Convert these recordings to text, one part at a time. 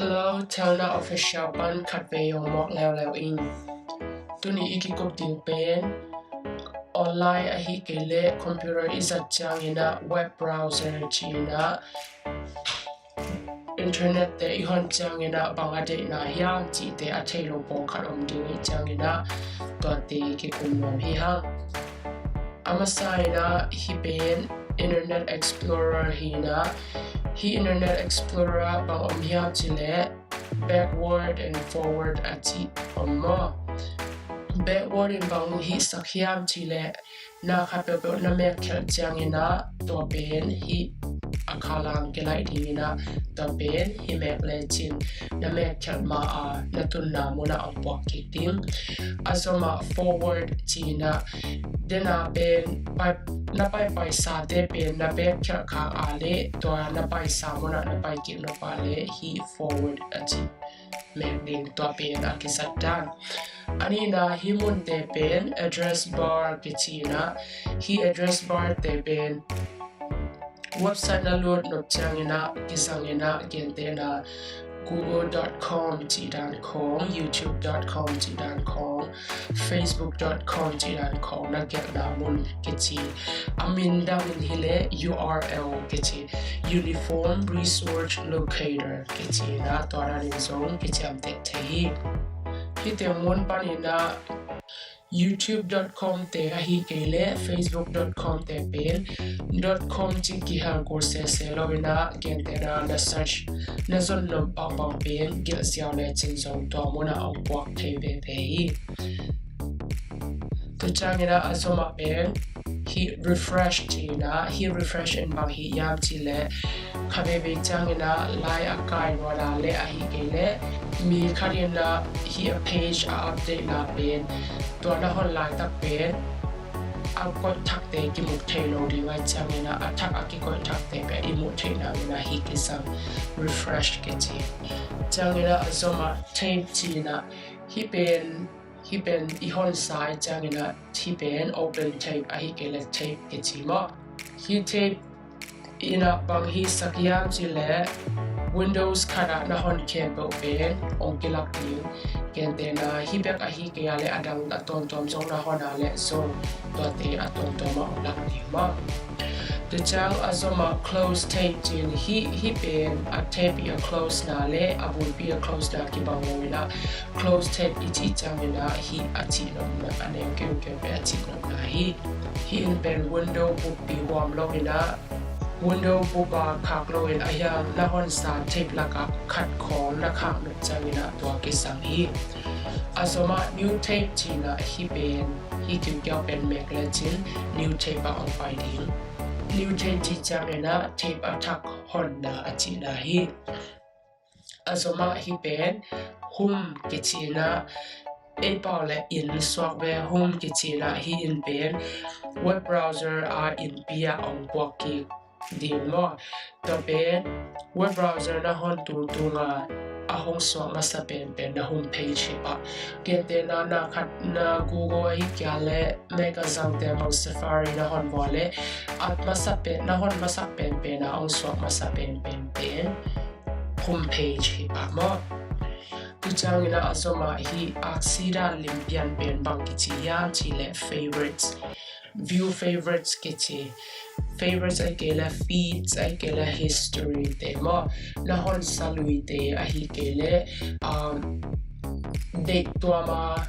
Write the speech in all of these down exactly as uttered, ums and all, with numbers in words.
Hello, Thelna Official pan khatvei hong muak leuleu ing. Tuni i kikup ding pen online ahih kei leh computer i zat ciangin ah web browser ci-in ah internet-te i hon ciangin ah bang a deihna hiam cihte a thei lo pawlkhat om ding ahih ciangin ah tuate kikum nuam hi hang. A masa in ah hih pen Internet Explorer hi in ah, hih Internet Explorer ah bang om hiam cih leh backward and forward a cih om maw? Backward in bang hihsak hiam cih leh na khat peuhpeuh na mekkhialh ciangin ah tua pen hih a khalang kilaih dingin ah tua pen hih mek lecin na mekkhialh ma-a na tunna munah hong puak kik ding. A zomah forward ci-in ah dena pen na paipaisate pen na bekkhialh khak a leh tua na paisa munah na pai kik nop a leh hih forward a ci mek ding, tua pen a kizat dan. A nihna hih munte pen address bar kici in ah, hih address bar-te pen website na lut nop ciangin ah kizang in ah, gentehna google dot com cih dan khawng, youtube dot com cih dan khawng, facebook dot com cih dan khawng na gelhna mun kici. A min dangin hi leh U R L kici, Uniform Resource Locator kici in ah tua danin zong kiciamteh thei hi. Hihte mun panin ah youtube dot com-te ahih kei leh facebook dot com-te pen dot com cih kihel kul sese lo in ah, gentehna na search na zon nop bangbang pen gelh ziau lecin zong tua munah hong puak thei veve hi. Tua ciangin ah a zomah pen hih refresh ci-in ah, hih refresh in bang hih hiam cih leh kha veivei ciangin ah lai a kai luat a leh ahih kei leh mi khat in ah hih a page a update na pen tua na hon laitak pen a koih thakte kimuk thei lo ding ahih ciangin ah a thak a kikoih thakte pen i muh theih nangin ah hih kisam refresh kici. Ciangin ah a zomah tape ci-in ah hih pen hih pen i honsa ahih ciangin ah hih pen open tape ahih kei leh tape kici maw? Hih tape in ah bang hihsak hiam cih leh Windows khat ah na hon khempeuh pen hong kilak ding. Gentehna hih bek ahih kei a leh a dang a tuamtuam zong na hon a leh zong tuate a tuamtuam ah hong lak ding maw? Tua ciang a zomah close tape ci-in hih, hih pen a tape i a close na leh a bulpi a close na kibang lo in ah close tape i cih ciangin ah hih a cih nopna, a neu keukeu pen a cih nopna hi. Hih in pen window buppi huam lo in ah window bup a khak lo in a hiang na honsa tape lakah khat khawng na khak nop ciangin ah tua kisang hi. A zomah new tape ci-in ah hih pen hih kiukiau pen mek lecin new tape ah hong pai ding. New tape cih ciangin ah tape a thak honna a cihna hi. A zomah hih pen home kici in ah ei pau leh inn suak ve, home kici in ah hih inn pen web browser a innpi ah hong puak kik ding maw? Tua pen web browser na hon tungtung a a hong suak masa penpen na home page hi pah. Gentehna na khat na google ahih kei a leh Mac a zangte bang Safari na hon vua leh a masa pen, na hon masak penpen a hong suak masa penpen pen home page hi pah maw? Tua ciangin ah a zomah hih aksidan lim pian pen bang kici hiam cih leh favorites, view favorites kici. Favorites ahih kei leh feeds ahih kei leh history-te maw? Na honsa luite ahih kei leh deihtuam a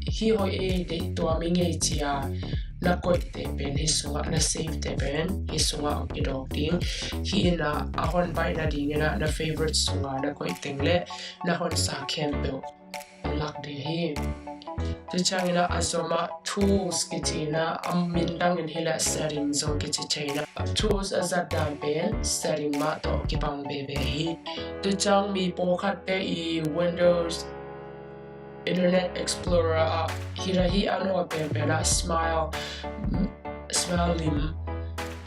hih hoih ei, deihtuam i ngei ci-a na koihte pen hih sungah, na savete pen hih sungah hong kidawk ding. Hih in ah a hon baih nadingin ah na favorite sungah na koih teng leh na honsa khempeuh hong lak ding hi. Tua ciangin ah a zomah tools kici in ah a min dangin hi leh setting zong kici thei in ah tools a zat dan pen setting mah tawh kibang veve hi. Tua ciang mi pawlkhatte i Windows Internet Explorer ah hih a nuai penpen ah smile, smile lim,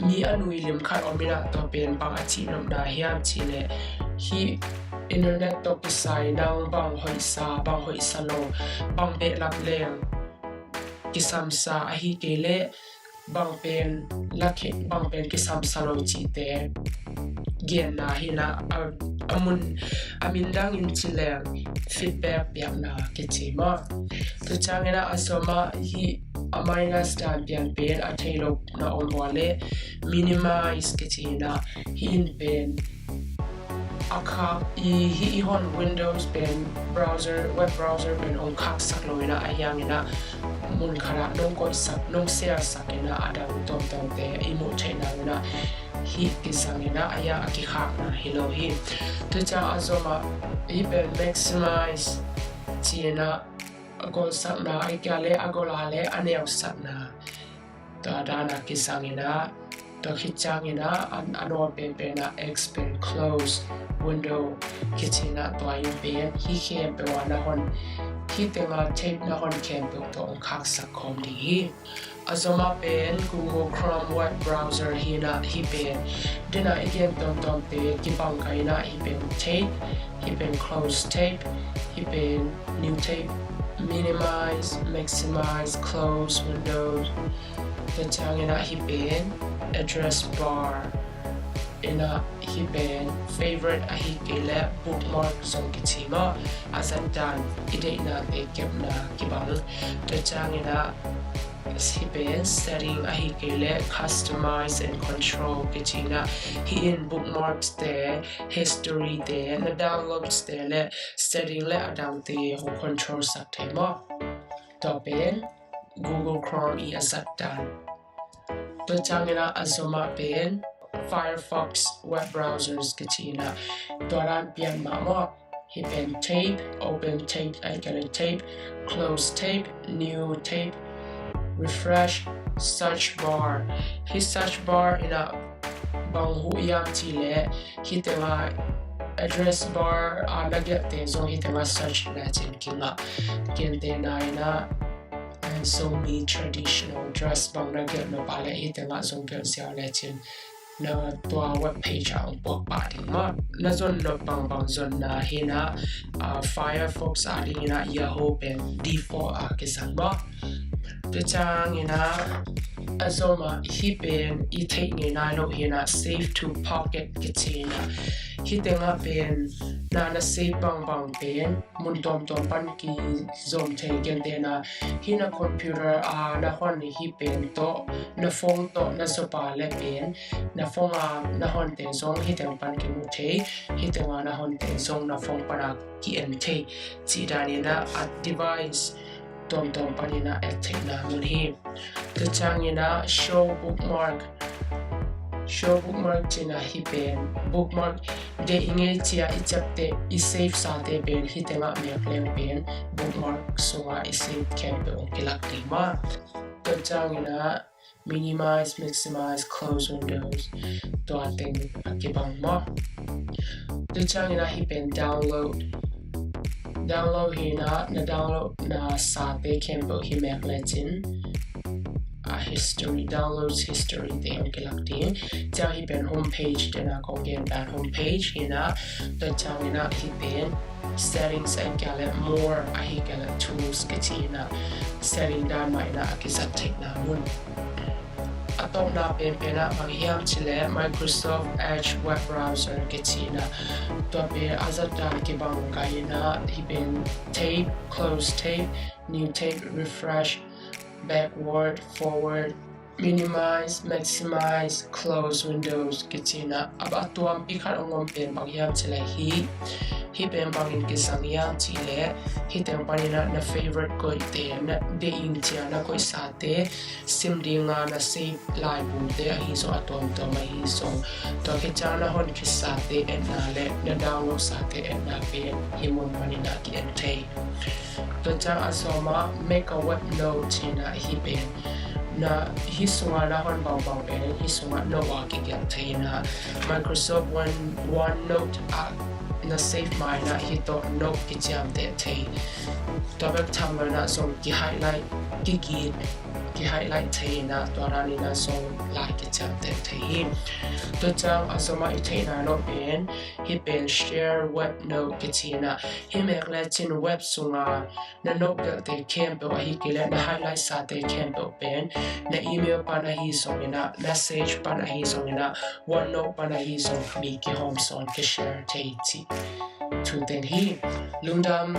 mi a nui lim khat om in ah tua pen bang a cih nopna hiam cih leh hih internet tawh kisai nang bang hoihsa, bang hoihsa lo, bang behlap leng kisamsa ahih kei leh bang pen lakhe, bang pen kisamsa lo cihte genna hi in ah a a mun a min dang in ci leng feedback piakna kici maw. Tua ciangin ah a sawm ah hih a minus dan pian pen a thei lo na om ua leh minimize kici in ah hih in pen a khak i hih i hon Windows pen browser, web browser pen hong khaksak lo in ah a hiang in ah mun khat ah nong koihsak, nong share sak in ah a dang tuamtuamte i muh theih nang in ah hih kizang in ah a hiang a kikhakna hi lo hi. Tua ciang a sawm ah hih pen maximize ci in ah a golsakna, a kia leh a gol a leh a neusakna tua dan a kizang in ah, tua khit ciangin ah a nawn penpen ah expand, close window kici in ah tua in pen hih khempeuh ah na hon, hih teng ah tab na hon khempeuh tawh hong khaksak khawm ding hi. A sawm ah pen Google Chrome web browser hi in ah hih pen, den ah i gen tuamtuamte kibang kha in ah hih pen tab, hih pen close tab, hih pen new tab, minimize, maximize, close window. Tua ciangin ah hih pen address bar in ah hih pen favorite ahih kei leh bookmark zong kici maw, a zat dan i deihnate kepna kibang. Tua ciangin ah hih pen setting ahih kei leh customize and control kici in ah hih in bookmarks te, history te, na downloads te leh setting leh a dangte hong control sak thei maw. Tua pen Google Chrome i a zat dan. Tua ciangin ah a sawm ah pen Firefox web browsers kici in ah tua dan pian mah maw. Hih pen tab, open tab, ahih kei leh tab, close tab, new tab, refresh, search bar. Hih search bar in ah bang huh hiam cih leh hih teng ah address bar a na gelhte zong hih teng ah search lecin kingah, gentehna in ah Zomi traditional dress bang na gelh nop a leh hih teng ah zong gelh ziau lecin na tua web page ah hong puak pah ding maw. Na zon nop bangbang zonna hi in ah, ah, Firefox a ding in ah Yahoo pen default a kizang maw. Tua ciangin ah a sawm ah hih pen i theih ngei nai lo hi in ah save to pocket kici in ah hih teng ah pen na na save bangbang pen mun tuamtuam pan kizom thei, gentehna hih na computer a na hon hih pen tawh, na phone tawh na zop a leh pen na phone a na honte zong hih teng pan kimu thei, hih teng a na honte zong na phone pan a ki-en thei cih dan in ah a device tuamtuam pan in ah et theihna mun hi. Tua ciangin ah show bookmark, show bookmark ci in ah hih pen bookmark deih i ngei ci a i ciapteh, i save sate pen hih teng ah mek leng pen bookmark sungah i save khempeuh hong kilak ding maw. Tua ciangin ah minimize, maximize, close windows, tua teng a kibang maw. Tua ciangin ah hih pen download, download hi in ah na download na sate khempeuh hih mek lecin a history, downloads history te hong kilak ding. Ciang hih pen home page, den a kong gen dan home page hi in ah, tua ciangin ah hih pen settings ahih kei leh more ahih kei leh tools kici in ah setting dan mah in ah a kizat theihna mun. A tawpna penpen ah bang hiam cih leh Microsoft Edge web browser kici in ah tua pen a zat dan kibang kha in ah hih pen tab, close tab, new tab, refresh, backward, forward, minimize, maximize, close windows kici in ah a tuampi khat hong om pen bang hiam cih leh hih, hih pen bangin kizang hiam cih leh hih teng pan in ah na favorite koihte, na deih ing ci a na koihsate, sim ding a na save laibute ahi zong a tuamtuam ahi zong, tua khit ciang na hon khitsate etna leh na download sate etna pen hih mun pan in ah ki-en thei. Tua ciang a sawm ah make a web note ci in ah hih pen na hih sungah na hon bangbang pen hih sungah note ah kigelh thei in ah Microsoft One, OneNote ah na save ma in ah hih tawh note kiciamteh thei. Tua bek tham lo in ah zong ki-highlight, kigit ki-highlight thei in ah, tua dan in ah zong lai kiciamteh thei hi. Tua ciang a zom ah i theihna nop pen, hih pen share web note kici in ah, hih mek lecin web sunga na note belhte khempeuh ahi kei leh na highlight sate khempeuh pen na email pan ahi zongin ah, message pan ahi zongin ah, OneNote pan ahi zong mi kihawm sawn, kishare thei cih thu teng hi. Lungdam.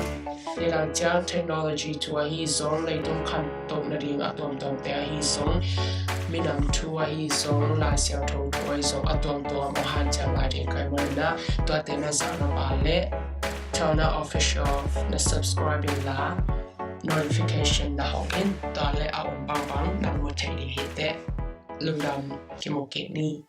Nidang ciang technology thu ahi zong, leitung khantoh nading a tuamtuamte ahi zong, minam thu ahi zong, Lai Siangtho thu ahi zong, a tuamtuam a hanciam lai ding ka hih manin ah, tuate na zahna pa leh Tona Official na subscribe in la, notification na hawk in, tua leh a om bangbang na mu thei ding hi teh. Lungdam, kimu kik ni.